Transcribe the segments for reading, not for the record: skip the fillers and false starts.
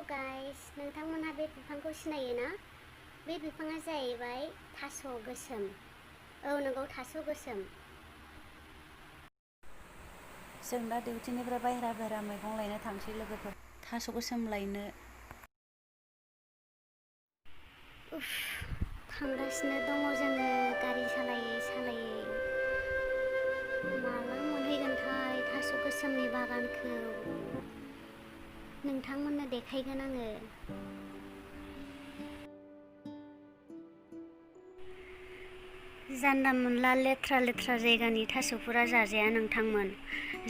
Guys नोंथांमोनहा बे बिफांखौ सिनायो ना? बे बिफाङा जाहैबाय थास' गोसोम। औ नंगौ, थास' गोसोम। जों दा डिउटिनिफ्राय बायह्रा मैगं लायनो थांसै लोगोफोर। थास' गोसोम लायनो। उफ, थांगासिनो दङ जोङो गारि सालायै माला मोनहैगोनथाय थास' गोसोमनि बागानखौ नोंथांमोननो देखायगोन आङो। जानला मोनला लेथ्रा जायगानि थास'फोरा जाजाया नोंथांमोन।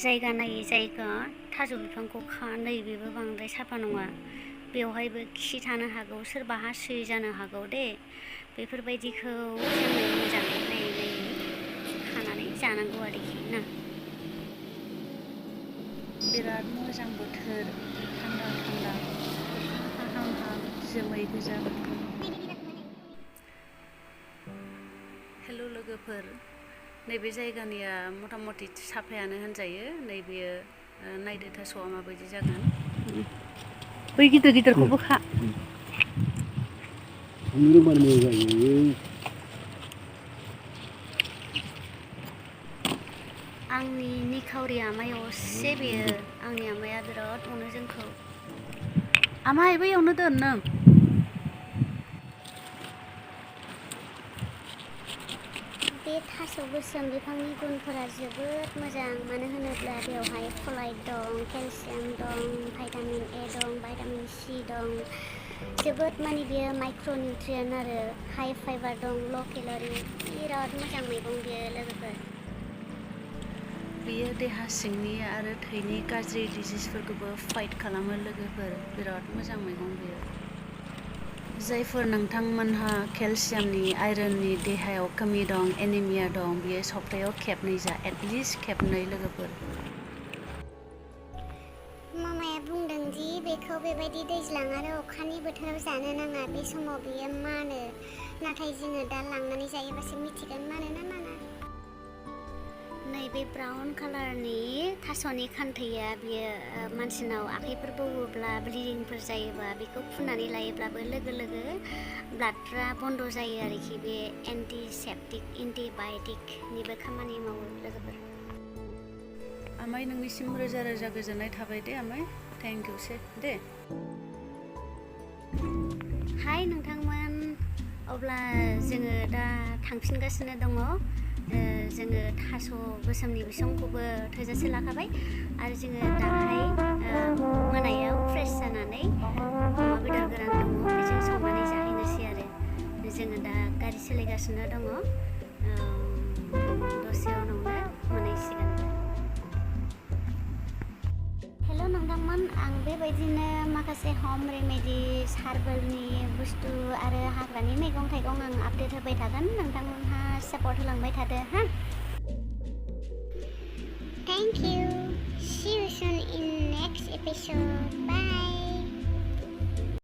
जायगा नायै जायगा थास' बिफांखौ खा। नैबेबो बांद्राय साफा नङा, बेवहायबो खि थानो हागौ, सोरबा हासुयै जानो हागौ दे। बेफोरबायदिखौ जोङो मोजाङै नायै खानानै जानांगौ आरोखि ना। बिराद मोजां बोथोर, थान्दा अखा हाहां जोमै गोजा बोथोर। हेल' लोगोफोर, नैबे जायगानिया मथा मथि साफायानो होनजायो। नैबेयो नायदो थास'आ माबायदि जागोन। बै गिदिरखौबो खा। आंनि निखावरि आमाय असे बेयो। आंनि आमाया बिराद अनो जोंखौ। आमाय बैयावनो दोन नों। बे थास' गोसोम बिफांनि गुनफोरा जोबोद मोजां, मानो होनोब्ला बेवहाय फलाइट दं, केलसियाम दं, भाइटामिन ए दं, भाइटामिन सि दं। जोबोद माने बेयो माइक्र' निउट्रियेन्ट आरो हाइ फाइबार दं, ल' केल'रि। बिराद मोजां मैगं बेयो लोगोफोर। बेयो देहा सिंनि आरो थैनि गाज्रि डिजिसफोरखौबो फाइट खालामो लोगोफोर। बिराद मोजां मैगं बेयो। जायफोर नोंथांमोनहा केलसियामनि, आयरननि देहायाव कमि दं, एनिमिया दं, बियो सप्तायाव खेबनै जा, एटलिस्ट खेबनै लोगोफोर। मामाया बुंदों दि बेखौ बेबायदि दैज्लां आरो अखानि बोथोराव जानो नाङा, बे समाव बेयो मानो। नाथाय जोङो दा लांनानै जायोबासो मिथिगोन मानो ना माना। नैबे ब्राउन कालारनि थास'नि खान्थैया, बियो मानसिनाव आखाइफोर बौवोब्ला, ब्लिडिंफोर जायोबा बेखौ फुननानै लायोब्लाबो लोगो ब्लाडफ्रा बन्द' जायो आरोखि। बे एन्टिसेप्टिक, एन्टिबाय'टिकनिबो खामानि मावो लोगोफोर। आमाय नोंनिसिम रोजा रोजा गोजोननाय थाबाय दे आमाय। थेंक इउसै दे। हाय नोंथांमोन, अब्ला जोङो दा थांफिनगासिनो दङ। जोङो थास' गोसोमनि बिसंखौबो थोजासे लाखाबाय आरो जोङो दाहाय मोनायाव फ्रेस जानानै अमा बेदर गोरान दङ, बेजों संनानै जाहैनोसै आरो। जोङो दा गारि सालायगासिनो दङ। दसे उनावनो मोनहैसिगोन। हेल' नोंथांमोन, आं बेबायदिनो माखासे हम रेमेडिस, हार्बेलनि बुस्थु आरो हाग्रानि मैगं थाइगं आं आपडेट होबाय थागोन। नोंथांमोनहा सापर्ट होलांबाय थादो हा। Thank you. See you soon in next episode. Bye.